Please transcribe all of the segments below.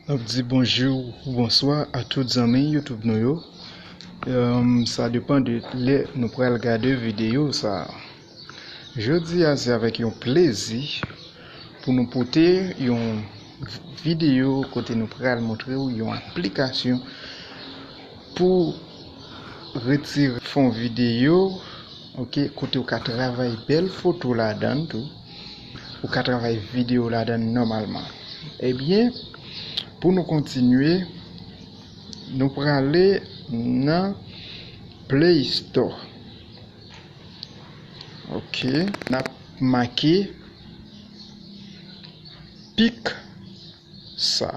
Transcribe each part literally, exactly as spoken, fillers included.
N ap di bonjou ou bonswa a tout zanmi YouTube nou yo. Em, sa depann de lè nou pral gade videyo sa a. Jodi a, se avèk yon plezi pou nou pote yon videyo kote nou pral montre w yon aplikasyon pou retire fon videyo, ok, kote ou ka travay bèl foto ladan l tou, ou ka travay videyo ladan l nòmalman. Ebyen, pou nou kontinye, nou prale nan Play Store. Ok, n ap make Picsa.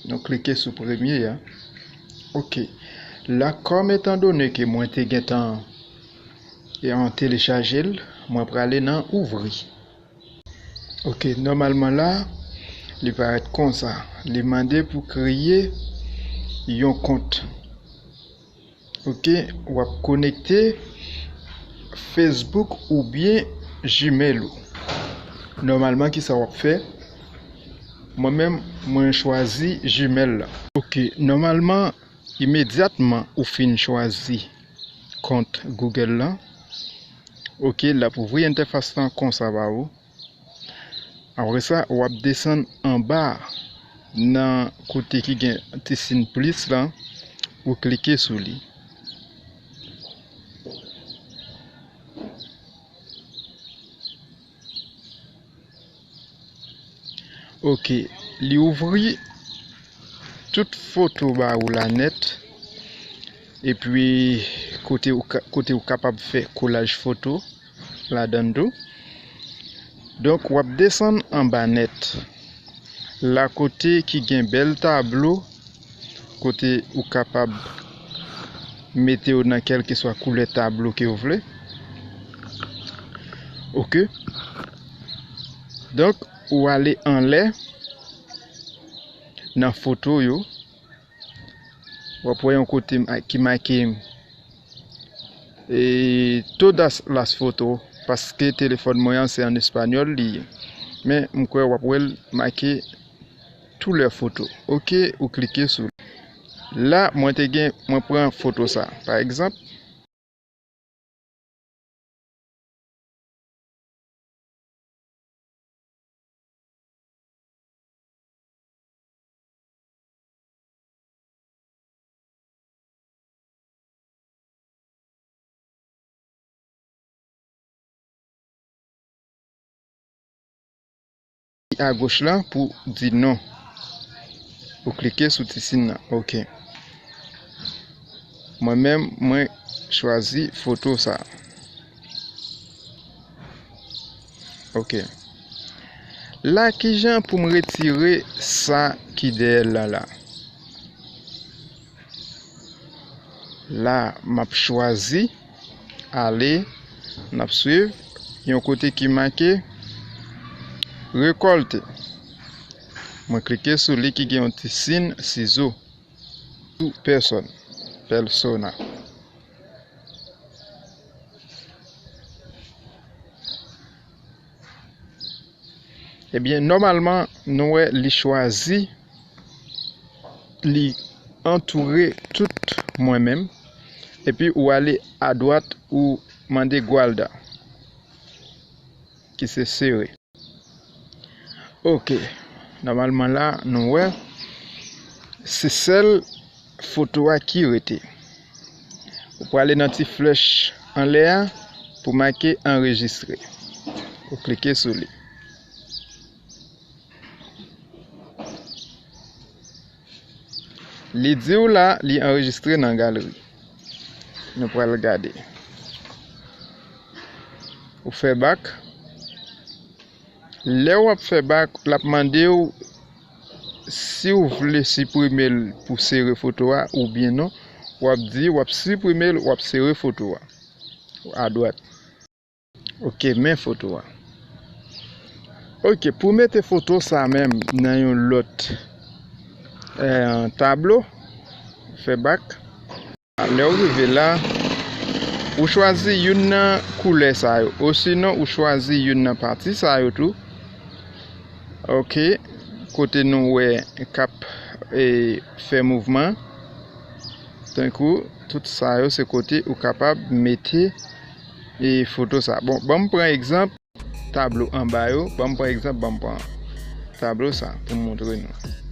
Nou klike sou premye a. Ok. La, kòm etandone ke mwen te gentan, e, an telechaje l, mwen prale nan ouvri. Ok, nòmalman la, li parèt konsa. Li mande pou kreye yon kont. Ok, w ap konekte Facebook oubyen Gmail ou. Nòmalman, kisa w ap fè? Mwen menm, mwen chwazi Gmail la. Ok, nòmalman, imedyatman ou fin chwazi kont Google la, ok, l ap ouvri entèfas lan konsa ba ou. Apre sa, w ap desann anba nan kote ki gen ti siy plis la, ou klike sou li. Ok, li ouvri tout foto ba ou la nèt. Epi kote ou ka, kote ou kapab fè kolaj foto ladan l tou. Donk, w ap desann anba nèt. La kote ki gen bèl tablo, kote ou kapab mete yo nan kèlkeswa koulè tablo ke w vle. Ok. Donk, ou ale anlè nan foto yo. W ap wè yon kote ma-, ki make, e, todas las foto, paske telefòn mwen an se an espanyòl li ye. Men m kwè w ap wè l make tou lè foto. Ok, ou klike sou li. La, mwen te gen, mwen pran foto sa, pa egzanp. Agoch la pou di non. Ou klike sou ti siy nan. Ok. Mwen menm, mwen chwazi foto sa. Ok. La, kijan pou m retire sa ki dèyè l la la? La, m ap chwazi ale, n ap swiv yon kote ki make rekòlte. Mwen klike sou li ki gen yon ti siy sizo. Sou pèsòn, pèsona. Ebyen, nòmalman, nou wè li chwazi, li antoure tout mwen menm. Epi ou ale adwat, ou mande Guarda, ki se sere. Ok. Nòmalman la, nou wè, se sèl foto a ki rete. Ou prale nan ti flèch anlè a pou make anrejistre. Ou klike sou li. Li di w la, li anrejistre nan galeri. Nou pral gade. Ou fè bak. Lè w ap fè bak, l ap mande w si w vle siprime l pou sere foto a oubyen non. W ap di w ap siprime l, w ap sere foto a. Adwat. Ok, men foto a. Ok, pou mete foto sa menm nan yon lòt, eh, tablo, fè bak. Lè w rive la, ou chwazi youn nan koulè sa yo, osinon ou chwazi youn nan pati sa yo tou. Ok, kote nou wè k ap e, fè mouvman, tankou tout sa yo se kote ou kapab mete e, foto sa. Bon, ban m pran egzanp tablo anba yo. Ban m pran egzanp, ban m pran tablo sa pou m montre nou.